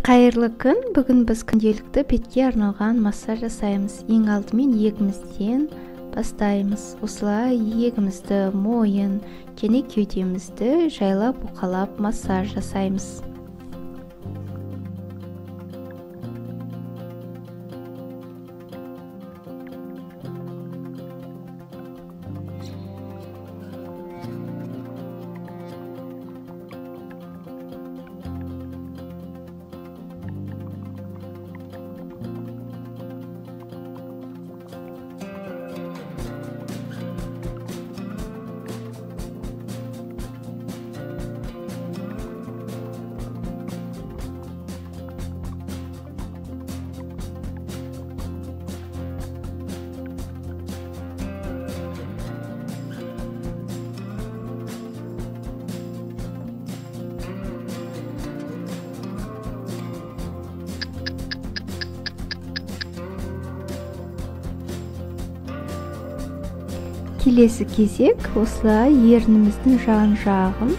Қайырлы күн. Бүгін біз күнделікті бетке арналған массаж жасаймыз. Ең алдымен иегімізден бастаймыз. Осылай иегімізді, мойын және кеудемізді жайлап уқалап массаж жасаймыз. Келесі кезек осылай ерніміздің жан-жағын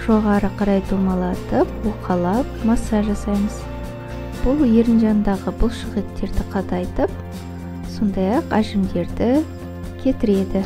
жоғары қарай домалатып, уқалап массаж жасаймыз. Бұл ерін жанындағы бұлшық еттерді қатайтып, сондай-ақ әжімдерді кетіреді.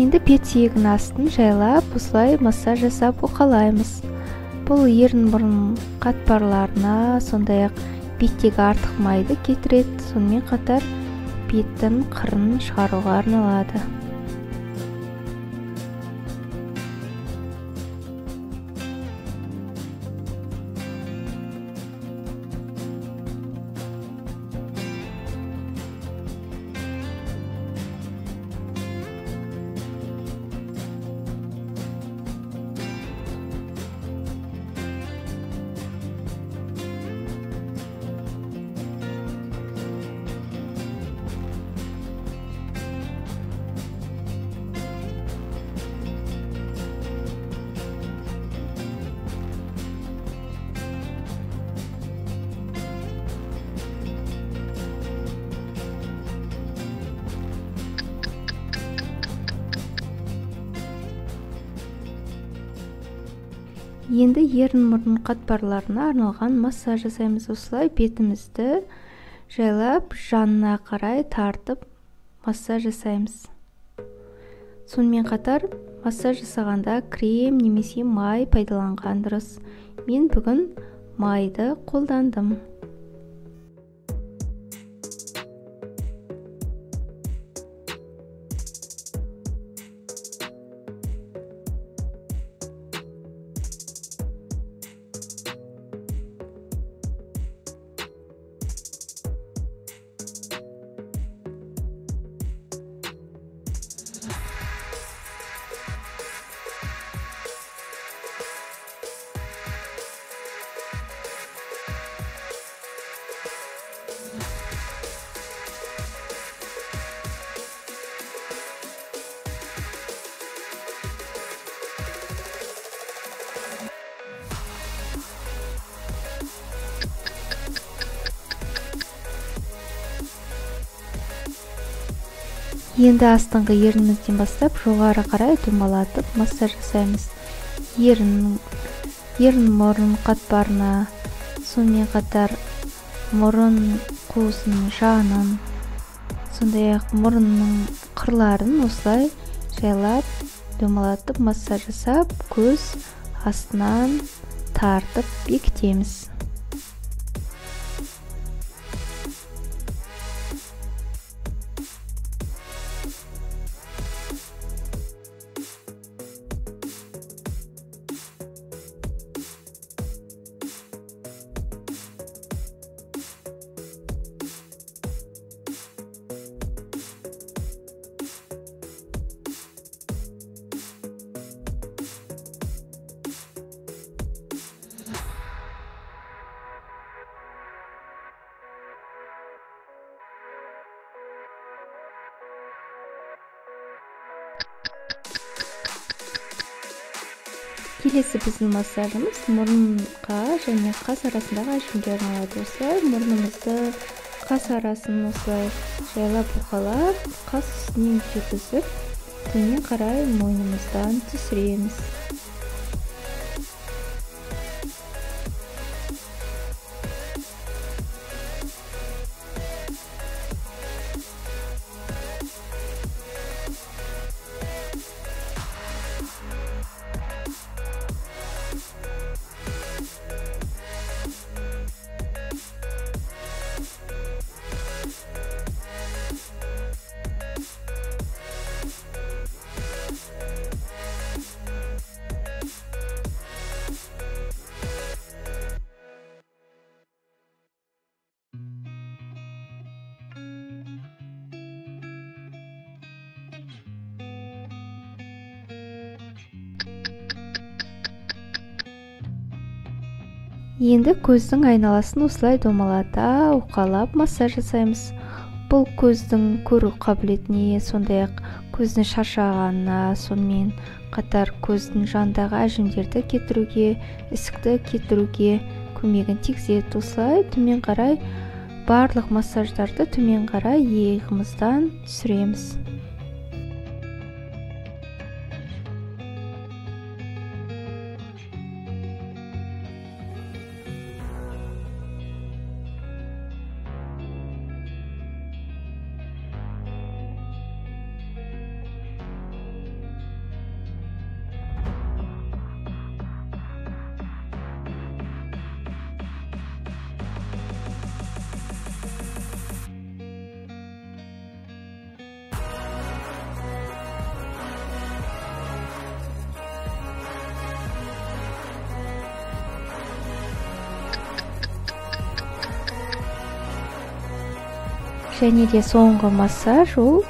Енді бет сүйегінің астын жайлап осылай массаж жасап уқалаймыз. Бұл ерін мұрын қатпарларына, сондай-ақ беттегі артық майды кетіреді, сонымен қатар беттің қырын шығаруға арналады. Енді ерін мұрын қатпарларына арналған массаж жасаймыз. Осылай бетімізді жайлап жанына қарай тартып массаж жасаймыз. Сонымен қатар массаж жасағанда крем немесе май пайдаланған дұрыс. Мен бүгін майды қолдандым. Енді астыңғы ернімізден бастап жоғары қарай домалатып массаж жасаймыз. Ерін мұрын қатпарына, сонымен қатар мұрын қуысының жанын, сондай-ақ мұрынның қырларын осылай жайлап домалатып массаж жасап, көз астынан тартып бекітеміз. Келесі біздің массажымыз мұрынға және қас арасындағы әжімге арналады. Осылай мұрнымызды, қас арасын осылай жайлап уқалап, қас үстінен жүргізіп, төмен қарай мойнымыздан түсіреміз. Енді көздің айналасын осылай домалата уқалап массаж жасаймыз. Бұл көздің көру қабілетіне, сондай-ақ көздің шаршағанына, сонымен қатар көздің жанындағы әжімдерді кетіруге, ісікті кетіруге көмегін тигізеді. Осылай төмен қарай барлық массаждарды төмен қарай иығымыздан түсіреміз. Және де соңғы массаж ол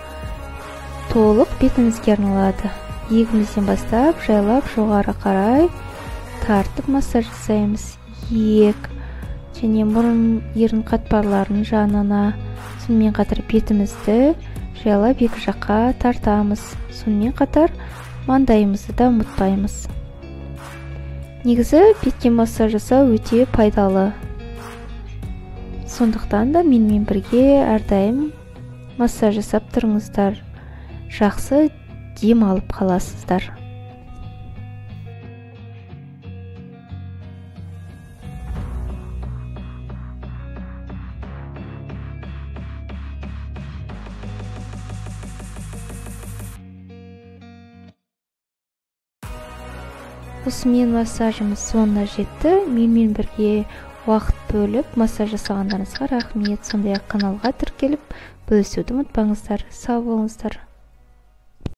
толық бетімізге арналады. Иегімізден бастап жайлап жоғары қарай тартып массаж жасаймыз. Иек және мұрын, ерін қатпарларының жанына, сонымен қатар бетімізді жайлап екі жаққа тартамыз. Сонымен қатар маңдайымызды да ұмытпаймыз. Негізі бетке массаж жасау өте пайдалы. Сондықтан да менімен бірге әрдайым массаж жасап тұрыңыздар. Жақсы дем алып қаласыздар. Осымен массажымыз соңына жетті. Менімен бірге уақыт бөліп массаж жасағандарыңызға рахмет. Сондай-ақ каналға тіркеліп бөлісуді ұмытпаңыздар. Сау болыңыздар.